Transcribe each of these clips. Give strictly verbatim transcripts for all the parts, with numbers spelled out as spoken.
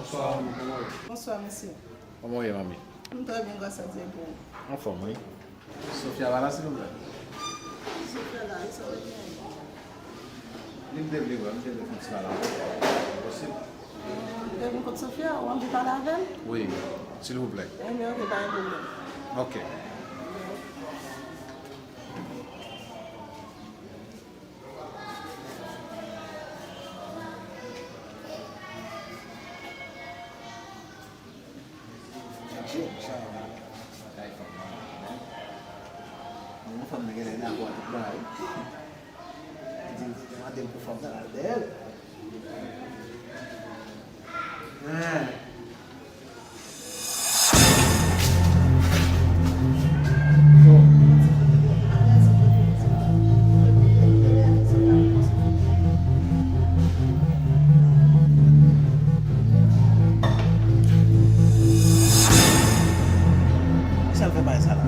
Bonswa, manmi, kòman w ye? Bonswa, mesye. Kòman w ye, manmi? M trè byen, gras a Dye, e pou ou? Anfòm, wi. Sofia pa la, silvouplè? Sofia la, wi, sa w vle di? Li, m te vle wè, m te vle fè yon ti pale avè l. Posib? Ou te vin kot Sofia, ou anvi pale avè l? Wi, silvouplè. Ebyen, ok, pa gen pwoblèm. Ok. Yon fanm nan genlè nan pran tout bagay. Li di, li mande m pou fanm nan al dèyè l. Ah. Kisa l fè bagay sa la?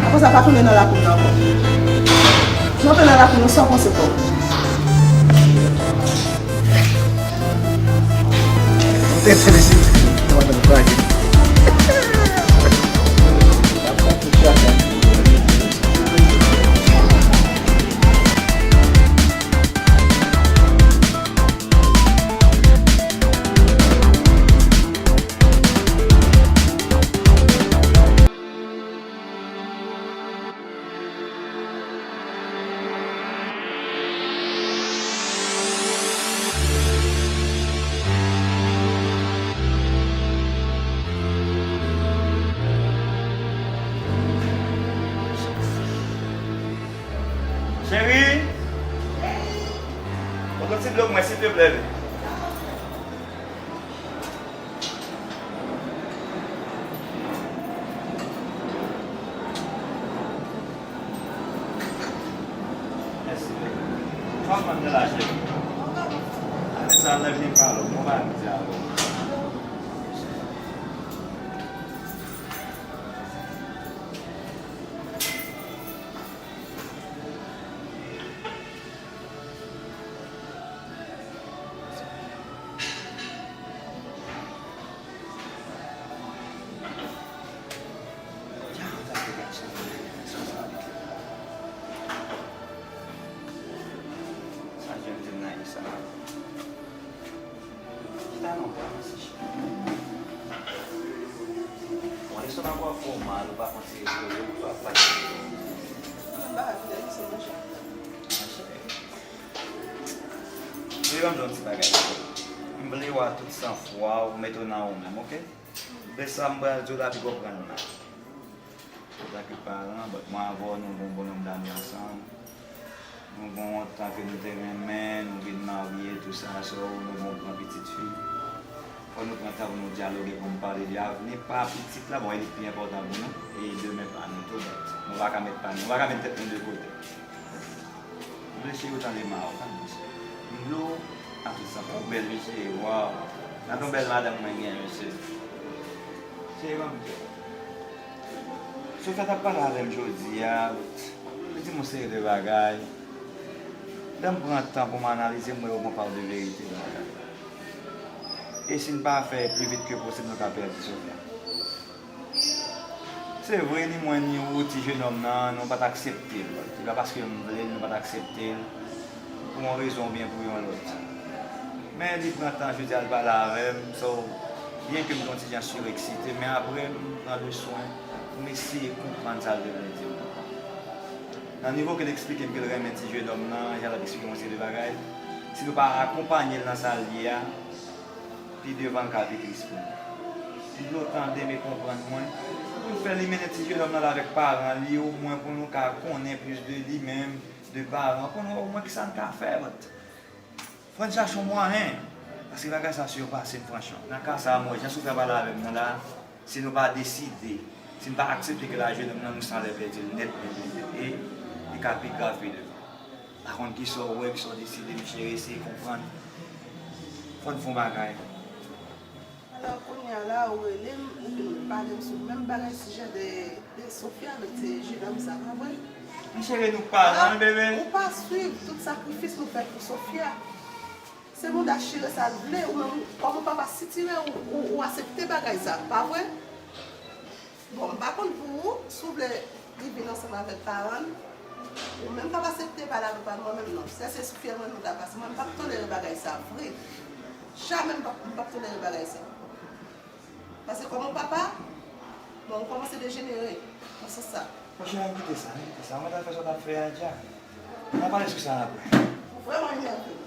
Apre sa, pa tounen nan lakou m nan ankò. Si w tounen nan lakou m nan, sa w panse fè w? Ou te fè mesye, nou ap kraze. Cheri! Pote yon ti dlo pou mwen, silvouplè. Mèsi. Kòman w ye la, cheri? Apre sa, lè vini pale, mwen pa di avè w. Sa jwenn di m nan sa. Chita non, pa ranse chita. Bon, lestomak ou ap fè w mal, ou pa konn si repoze w, ou ap pati. Mwen pa ap fè lestomak. Manje. Vle ban m di w yon ti bagay. M vle w a tout san fwa w mete w nan ou menm, oke? Lè sa m pral di w la, pi gwo pran l la. Antanke paran, but mwen avè w, nou gen yon bon nonb dane ansanm. Nou gen yon tan ke nou te renmen, nou vin marye, tou sa, so, nou gen yon granpitit fi. Fò nou pran tan pou nou dyaloge, pou nou pale de avni pa pitit la, bon, e li ki pi enpòtan pou nou, e demen pa nou tou, but nou pa ka met pa nou, nou pa ka met tèt nou de kote. M vle cheri w tande ma w, tande mesye. M vle w a tout san fwa, ou bèl mesye, waw. Gade yon bèl madanm mwen gen, mesye. Cheri, ban m di w. Sofia t ap pale avè m jodi a, li di m yon seri de bagay. Lè m pran tan pou m analize, m wè yo gen yon pa de verite nan bagay. E si n pa fè pli vit ke posib, nou ka pèdi Sofia. Se vre, ni mwen, ni ou, ti jenòm nan, nou pa t aksepte l. Se pa paske m vle l, nou pa t aksepte l. Pou yon rezon oubyen pou yon lòt. Men li pran tan jodi a l pale avè m, so, byen ke m gen yon ti jan sireksite, men apre m pran le swen pou m eseye konprann sa l te vle di m. Nan nivo ke l eksplike m ke l renmen ti jenòm nan, jan l ap eksplike m yon seri de bagay, si nou pa akonpanye l nan sa l ye a, pi devan l ka pi tris pou nou. M vle w tande m e konprann mwen, pou n fè li mennen ti jenòm nan la avèk paran li, omwen pou nou ka konnen plis de li menm, de paran, pou nou wè omwen kisa n ka fè, but fò n chache yon mwayen, paske bagay sa sirpase n franchman. Nan ka sa a, m wè jan Sofia pale avè m nan la, si nou pa deside, si n pa aksepte ke la jenòm nan nou sanlè pèdi l nèt, nèt, nèt, nèt, e li ka pi grav pi devan. Pa konn kisa w wè, kisa w deside, mesye, eseye konprann. Fò n fè yon bagay. Alò, kounye a la, ou rele m, ou vin pale m sou menm bagay sijè de, de Sofia avèk se jenòm sa, pa vre? Men cheri, nou paran, bebe. Ou pa swiv tout sakrifis nou fè pou Sofia. Se mouda chire sa l vle, ou menm, kòm ou papa sitire, ou, ou, ou aksepte bagay sa, pa vre? Bon, m pa konn pou ou, si w vle li vin ansanm avèk paran l, ou menm p ap aksepte pale avèk paran l, mwen menm non. Sè se sou fye mwen nou ta pase. Mwen, m p ap tolere bagay sa vre. Jamè m p ap, m p ap tolere bagay sa. Paske kòm yon papa, bon, ou kòmanse dejenere nan sans sa. Monchè, ann kite sa, ann kite sa. Mwen ta fè sa w t ap fè a dja. N a pale sou sa apre. Ou vrèman enève m.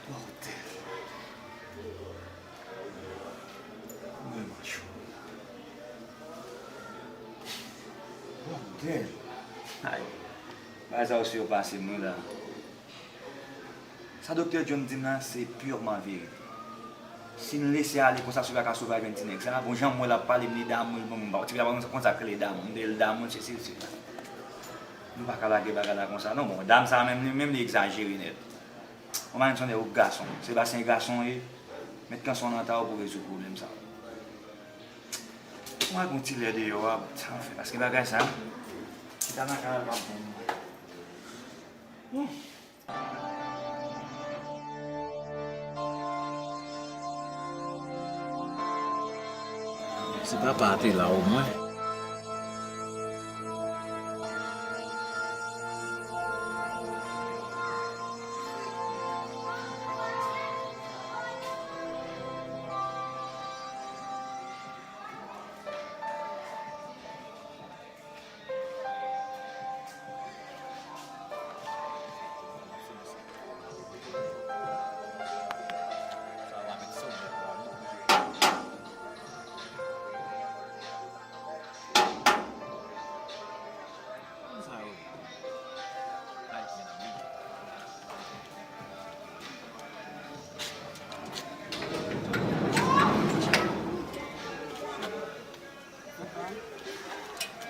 Bòdèl. Mwen macho. Bòdèl. Ay. Bagay sa yo si yo pase m wi la. Sa Doktè John di m la, se purman verite. Si n lese ale konsa, Sofia ka sove avèk ti nèg sa. Bon, jan m wè l ap pale m, li damou l ban mwen. Ti fi la pa konn sa k rele damou. M di l damou l, sesi, sela. Nou pa ka lage bagay la konsa, non. Bon, dam sa menm, li menm, li egzajere nèt. Ou pa konn si w gason. Sebastien gason ye. Met kanson nan ta w pou rezoud pwoblèm sa. Mwen gon ti lè deyò a, bon, sa m fè, paske bagay sa, chita nan kay la p ap bon. Si papa a te la omwen.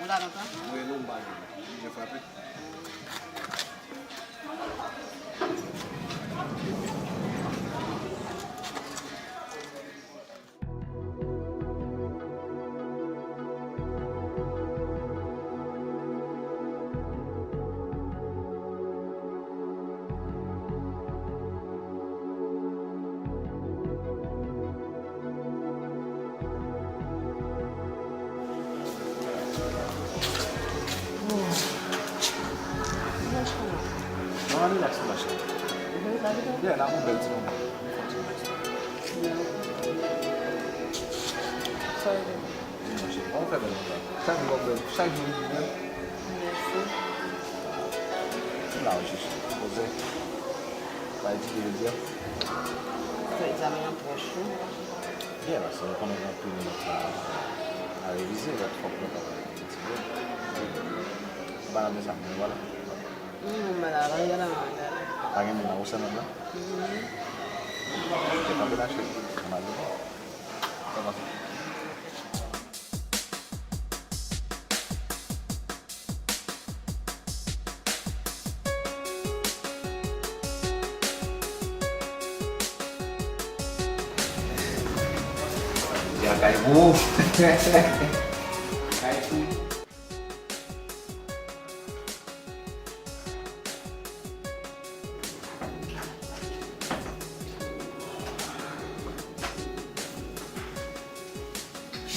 Ou la lontan? Mwen non, m pa jwenn. M oblije frape. Non, relax, relax. Yeah, n ap yon bèl ti moman. Sa e bon. Wi, monchè, bon, ou fè bèl konsa. Chak jou w ap bèl, chak jou w vin bèl. Mèsi. M la wi, chouchou. Poze. Bay ti jodi a. Fè egzamen an pwòch wi. Yeah, paske nou konnen gen anpil nòt a, a revize, lòt fòk nou travay. Ou pa nan men sa, mwen, vwala. Mm, mwen la, la, la, la, la. Pa gen moun la, ou sèl menm la? Mhm. Ok, pa pena cheri. Mwen al devan. Sa pase. Di a kay pou ou. Kay pou ou.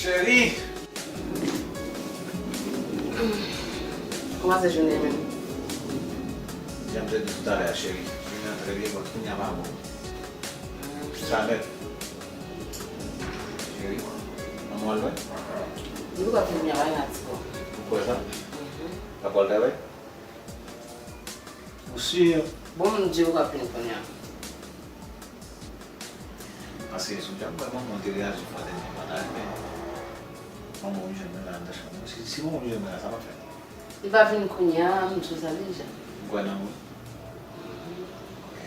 Cheri! Kòman se jounen menm? Jan m te di toutalè a, cheri. Jounen an trè byen, bon, kounye a pa bon. Sa nèt. Cheri, manman w al lwen? Li poko vin, li pa gen ati kò. Ou kwè sa? Mhm. Papa w al travay? Ou si? Bon, m di ou rapid kounye a. Paske sou jan m wè manman w te reyaji fò dènye fwa, ta renmen manman w jwenn mwen la anndan chanm nan. Si, si manman w jwenn mwen la, sa pa fèt. Li pa vin kounye a, m di w sa deja. Ou kwè nan mwen? Ok.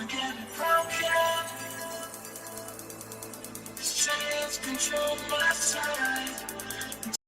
Get broken. Stress control my side.